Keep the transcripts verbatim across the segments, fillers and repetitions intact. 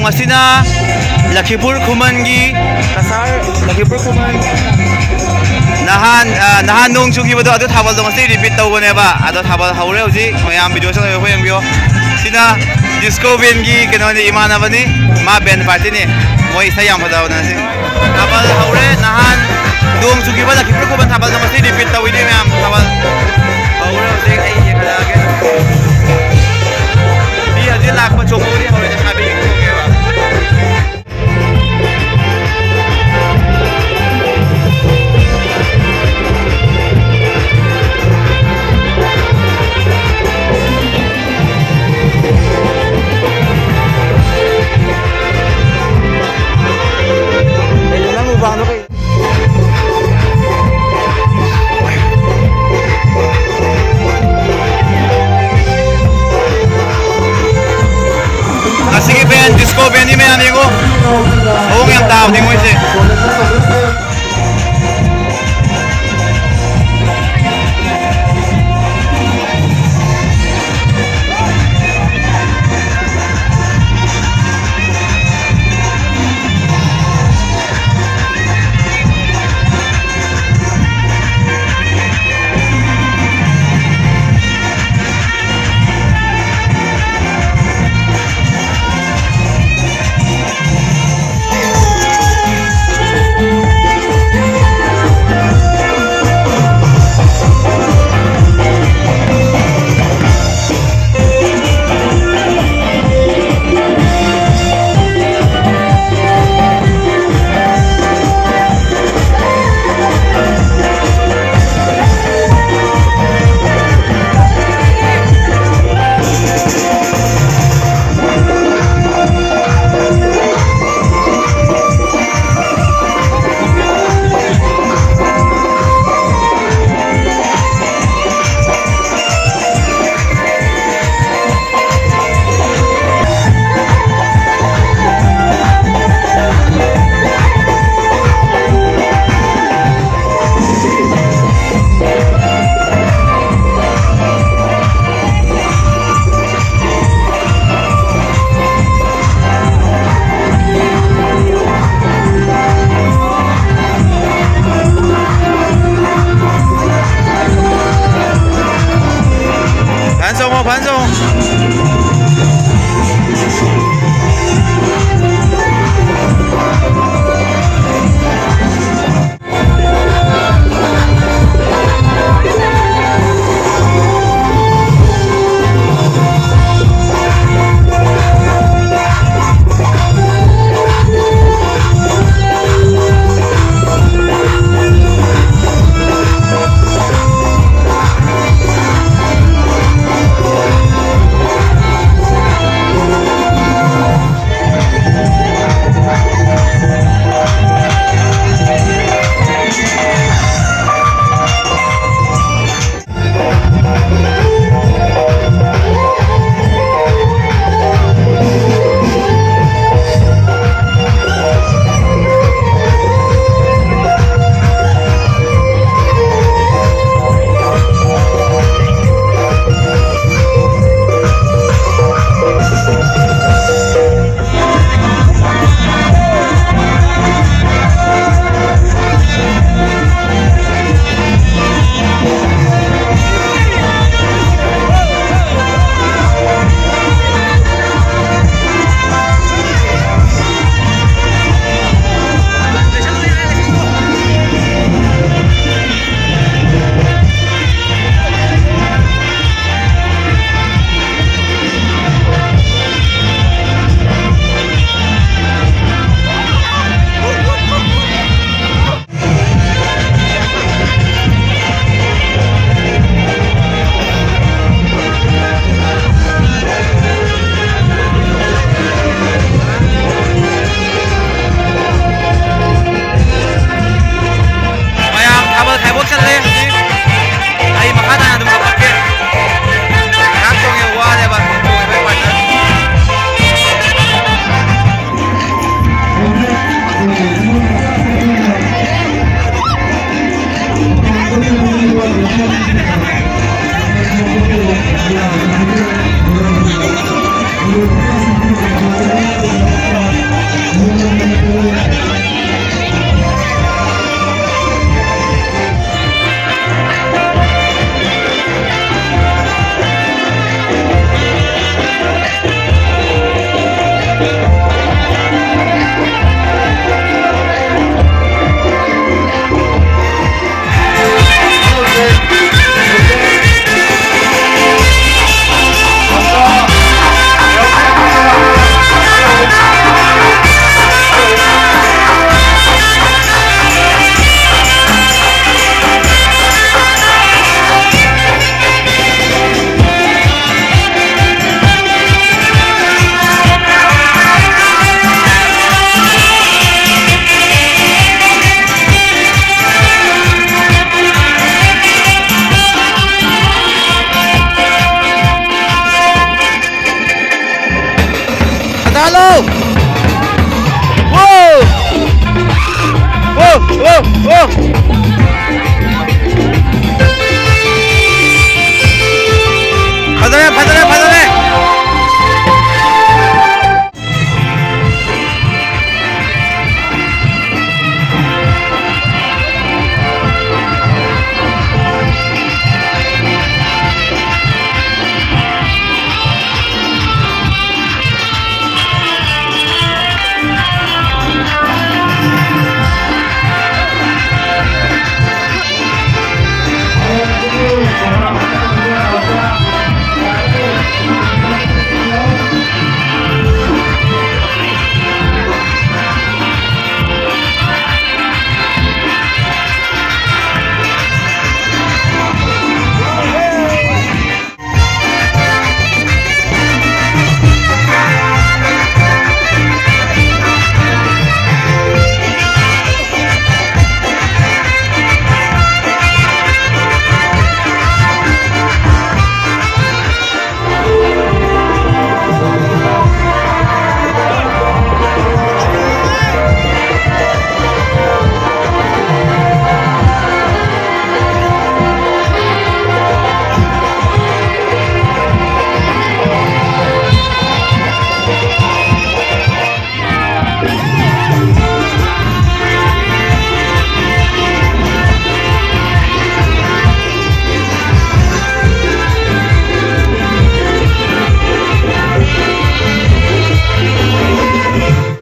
ꯑꯁꯤꯅ ꯂꯈꯤꯄꯨꯔ ꯈꯨꯃꯟꯒꯤ, ꯀꯁꯥꯔ ꯂꯈꯤꯄꯨꯔ ꯈꯨꯃꯟ꯫ ꯅꯍꯥꯟ, ꯑ, ꯅꯍꯥꯟ ꯅꯣꯡ ꯆꯨꯈꯤꯕꯗꯣ, ꯑꯗꯨ ꯊꯥꯕꯜꯗꯣ ꯉꯁꯤ repeat ꯇꯧꯕꯅꯦꯕ꯫ ꯑꯗꯣ ꯊꯥꯕꯜ ꯍꯧꯔꯦ ꯍꯧꯖꯤꯛ, ꯃꯌꯥꯝ video ꯁꯦ ꯂꯣꯏꯅ ꯌꯦꯡꯕꯤꯌꯣ꯫ ꯁꯤꯅ disco band ꯀꯤ ꯀꯩꯅꯣꯅꯤ, ꯏꯃꯥꯟꯅꯕꯅꯤ, ꯃꯥ band party ꯅꯤ꯫ ꯃꯣꯏ ꯏꯁꯩ ꯌꯥꯝ ꯐꯖꯕꯅꯦ ꯉꯁꯤ꯫ ꯊꯥꯕꯜ ꯍꯧꯔꯦ꯫ ꯅꯍꯥꯟ ꯅꯣꯡ ꯆꯨꯈꯤꯕ ꯂꯈꯤꯄꯨꯔ ꯈꯨꯃꯟ ꯊꯥꯕꯜꯗꯣ ꯉꯁꯤ repeat ꯇꯧꯋꯤꯅꯦ ꯃꯌꯥꯝ꯫ ꯊꯥꯕꯜ ꯍꯧꯔꯦ ꯍꯧꯖꯤꯛ, ꯑꯩ ꯌꯦꯡꯍꯜꯂꯛꯑꯒꯦ꯫ ꯃꯤ ꯍꯧꯖꯤꯛ ꯂꯥꯛꯄ ꯆꯣꯡꯕꯕꯨꯗꯤ ꯍꯧꯔꯦ, ꯂꯩꯁꯥꯕꯤ ꯆꯣꯡꯉꯦꯕ꯫ ꯀꯩꯅꯣ ꯅꯪ ꯃꯨꯛꯕꯥꯡꯗꯣ ꯀꯩ ꯉꯁꯤꯒꯤ band, disco band ꯅꯤ ꯃꯌꯥꯝ ꯌꯦꯡꯉꯣ꯫ ꯃꯑꯣꯡ ꯌꯥꯝ ꯇꯥꯕꯅꯤ ꯃꯣꯏꯁꯦ꯫ Hello! Whoa! Whoa! Whoa! Whoa! ꯐꯖꯔꯦ, ꯐꯖꯔꯦ, ꯐꯖꯔꯦ!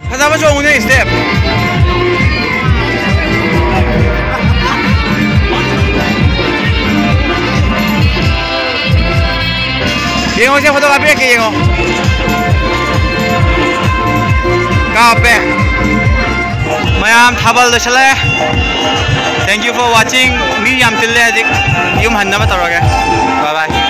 ꯐꯖꯕ ꯆꯣꯡꯉꯨꯅꯦ, step꯫ ꯌꯦꯡꯉꯣꯁꯦ, photo ꯀꯥꯞꯄꯤꯔꯛꯀꯦ, ꯌꯦꯡꯉꯣ꯫ ꯀꯥꯞꯄꯦ꯫ ꯃꯌꯥꯝ ꯊꯥꯕꯜ ꯂꯣꯏꯁꯜꯂꯦ꯫ Thank you for watching꯫ ꯃꯤ ꯌꯥꯝ ꯆꯤꯜꯂꯦ ꯍꯧꯖꯤꯛ꯫ ꯌꯨꯝ ꯍꯟꯅꯕ ꯇꯧꯔꯒꯦ꯫ Bye bye꯫